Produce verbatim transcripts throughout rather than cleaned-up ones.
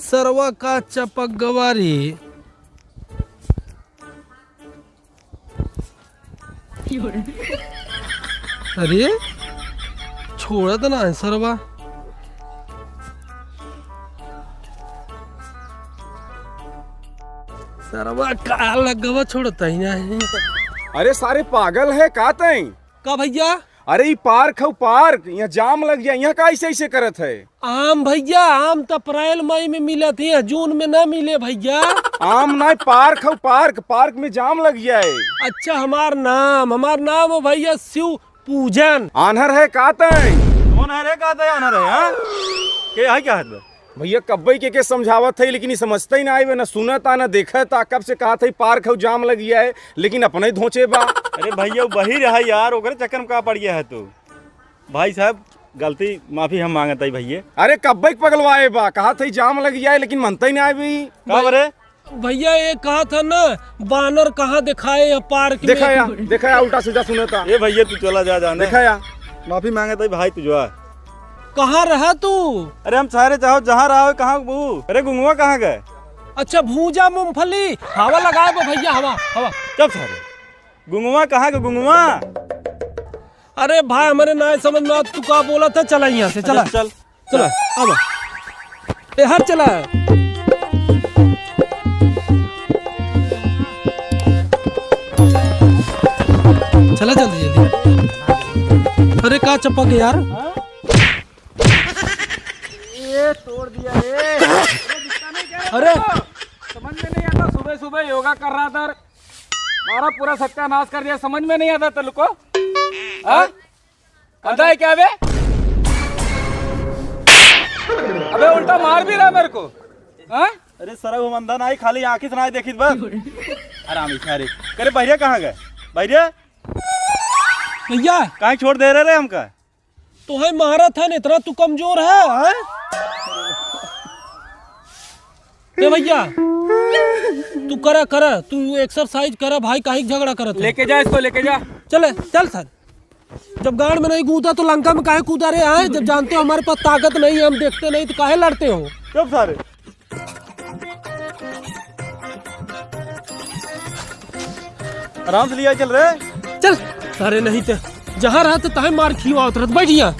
सरवा का चपक गवा रे। अरे, छोड़त ना है सरवा। सरवा का लगवा छोड़त ही ना है। अरे सारे पागल है का तई? का भइया? अरे ई पार्क हउ पार्क, यहाँ जाम लग जाए, यहाँ का ऐसे ऐसे करत है? आम भइया, आम त अप्रैल मई में मिलत ही, जून में ना मिले भइया। आम नाहीं, पार्क हउ पार्क, पार्क में जाम लग जाए। अच्छा, हमार नाम, हमार नाम हो भइया शिव पूजन। आन्हर है का तई? कौन है रे का तई आन्हर है, हाँ? के है क्या हाथ में? भइया कब्बई के, के समझावत है, लेकिन ई समझते ही ना आइबे, ना सुनत आ, ना देखत आ। कब से कहत है पार्क हउ जाम लग जाए, लेकिन अपने ही धोचे बा। अरे भइया, उ बहिर है यार, ओकरे चक्कर में का पड़ गया है तू? भाई साहब, गलती माफी हम मांगत हई भइया। अरे कब्बे के पगलवाए बा, कहत हई जाम लग जाए, लेकिन मनते ही ना आए भी। का बरे? भइया, ये कहत है ना, बानर कहाँ दिखाए है पार्क में? देखा या, देखा या, उल्टा सीधा सुनता। ए भइया, तू चला जा, जाने। देखा या। माफी मांगत हई भाई, तू जो आ। कहाँ रहा तू? अरे हम सारे चाहो जहाँ रहा हो, कहाँ बू? अरे गुंगवा कहाँ गए? अच्छा, भूजा मूंगफली, हवा लगाए बा भइया, हवा, हवा। चुप सारे। गुंगवा कहाँ के गुंगवा? अरे भाई, हमरे नाहीं समझ में आवत, तू का बोलत है? चला यहाँ से, चला। अच्छा, चल। चला, आवा। ए, हट चला। चला जल्दी, जल्दी। अरे का चपक यार? हाँ? ये तोड़ दिया रे। अरे, समझ में नहीं आता, सुबह सुबह योगा कर रहा था, हमारा पूरा सत्यानाश कर दिया, समझ में नहीं आता तेरे को? हाँ? अंधा है क्या बे? अबे उल्टा मार भी रहा मेरे को। हाँ? अरे सरऊ, हम अंधा नाहीं, खाली आँखी से नाहीं देखित बस। आराम से रे। करे बहिरिया कहाँ गए? बहिरिया? भइया। काहे छोड़ दे रहे रे हमका? तोहइ मारत हन, इतना तू कमजोर है, हैं? ए भइया, तू करा, करा, तू exercise करा भाई, काहे झगड़ा करत है? लेके जा इसको, लेके जा। चले, चल सर। जब गांड में नहीं कूदा तो लंका में काहे कूदा रे, हैं? जब जानते हो हमारे पास ताकत नहीं है, हम देखते नहीं तो काहे लड़ते हो? चुप सारे। आराम से लिया चल रे। चल। अरे नहीं ते, जहाँ रहत तहे मार खियावत रहत, बैठ यहाँ।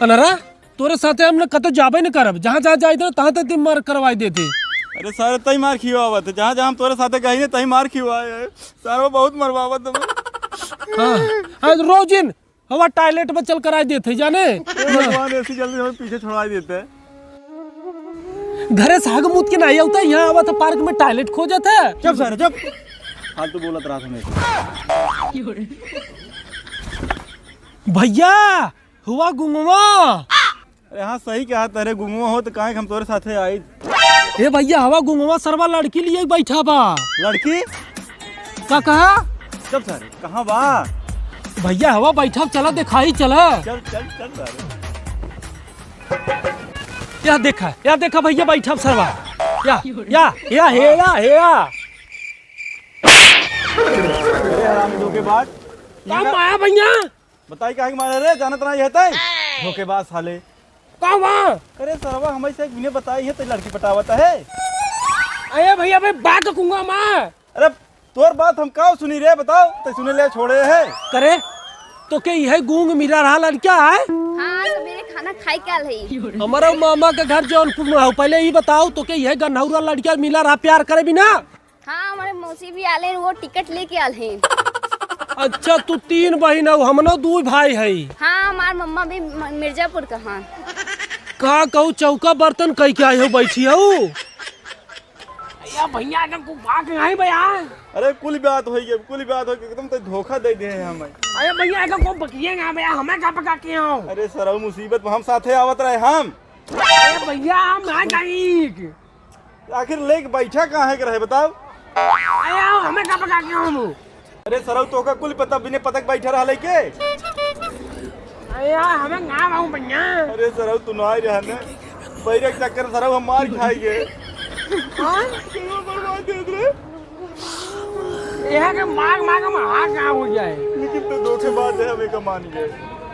अनरा, तोरे साथे हम लोग कतो जाबे न करब, जहाँ जहाँ जाइत रहे तहाँ तक मार करवाई देते। अरे सारे तई मार खियावत है, जहाँ जहाँ हम तोरे साथे गई ने तही मार खियाए है। सारे बहुत मरवावत है। हाँ, आज रोजिन हवा toilet में चल कराई देत है, जाने? हे भगवान, ऐसी जल्दी हमें पीछे छुड़वाई देते हैं। घरे से हग मूत के नाहीं आवत है, यहाँ आवत है, park में toilet खोजत है। चुप सारे, चुप। फालतू बोलत रहा हमें। भइया, हुआ गुंगवा। अरे हाँ, सही कहा तरे, गुंगवा हो तो काहे हम तोरे साथे आइत। ए भइया, हवा गुंगवा सरवा लड़की लिए बैठा बा। लड़की? का कहा? चुप सारे, कहाँ बा? भइया, हवा बैठा, चला देखाई, चला। चल, चल, चल सारे। या देखा, या देखा भइया, बैठा सरवा। या, या, या, हे या, हे या। अरे हरामी धोखेबाज। का माया भइया? बताई काहे के मारे रे, जानत रहा यह तय? धोखेबाज साले। का हुआ? अरे सरवा, हमें से एक बिना बताई है तो लड़की पटावत है। अरे भइया, भाई बात कहूँगा माँ। अरे तोर बात हम का सुनी रे, बताओ, तो सुने ले छोड़े है। करे, तो के यह गूंग मिला रहा लड़का है? हाँ, सवेरे खाना खाई के आल है। हमारा मामा के घर जौनपुर में हो, पहले ई बताओ, तो के यह गन्हौरा लड़का मिला रहा प्यार करे बिना? हाँ, हमारे मौसी भी आले हैं, वो टिकट लेके आल हैं। अच्छा, तू तीन बहिन हो, हमनो दू भाई है। हाँ, हमार मम्मा भी म-, मिर्जापुर का हाँ। का कहू, चौका बर्तन कई के आई हो, बैठी हो? या भइया, एकदम को बात नहीं भइया। अरे कुल बात होई गई, कुल बात होई गई, एकदम तो धोखा दे दे हैं हमें। अरे भइया, एकदम को बकिए ना भइया, हमें का पका के हो? अरे सरऊ, मुसीबत में हम साथे आवत रहे हम। अरे भइया, हम ना जाई। आखिर लेके बैठा काहे के रहे, बताओ? अरे आओ, हमें का पका के हम? अरे सरऊ, तोका कुल पता, बिने पता के बैठा रहा लेके। अरे यार, हमें ना बाबू भैया। अरे सरऊ, तू ना ही रहने। बैरे के चक्कर सरऊ हम मार खाएंगे। हाँ? सरऊ बर्बाद दे दे। यहाँ के मार मार के हम हाथ ना हो जाए। लेकिन तो धोखेबाज है, हमें का मान गए,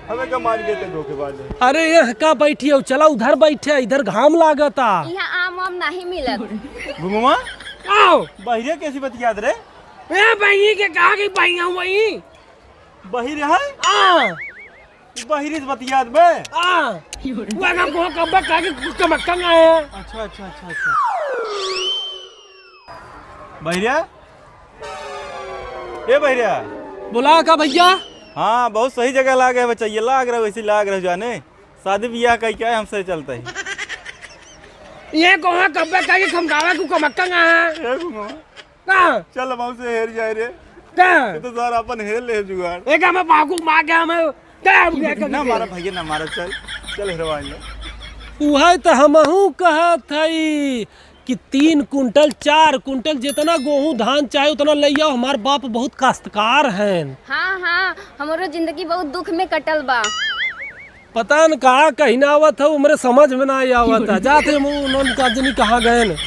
हमें का मान गए तो धोखेबाज है। अरे, यहाँ का बैठी हो, चला उधर बैठे, इधर घाम लागता। यहाँ आम वाम नहीं मिलत। घुमुआ, आओ। बहिरे कैसी बतियात रे? ए, बहिनी के कहा कि बहिया वही। बहिरे है? हाँ। ई बहिरी से बतियात बे? हाँ। वो ना को कब्बा कहा कि कुछ कमक्का ना है। अच्छा, अच्छा, अच्छा, अच्छा। बहिरिया? ए बहिरिया? बोला का भैया? हाँ, बहुत सही जगह लागे है बच्चा, ये लाग रहा है, वैसे लाग रहा है जाने। शादी ब्याह कई क्या है हमसे चलता है। ये को कब्बा कहा कि खमकावा को कमक्का ना है। ए घुमुआ। का? चल, हम हमसे हेर जाए रे। का? ये तो सार अपन हेर ले जुगाड़। एक हमें बाकू मार के हमें का हम क्या कर ना मारा भैया, ना मारा, चल, चल हेरवा ले। उहे तो हमहू कहत हई कि तीन कुंटल, चार कुंटल, जितना गोहूँ धान चाहे उतना ले आओ, हमार बाप बहुत काश्तकार हैं। हाँ, हाँ, हमरो जिंदगी बहुत दुख में कटल बा। पता न का कहीं ना आवत है, हमरे समझ में ना आवत है। जाते हम उन्होंने का जनी कहाँ गए न।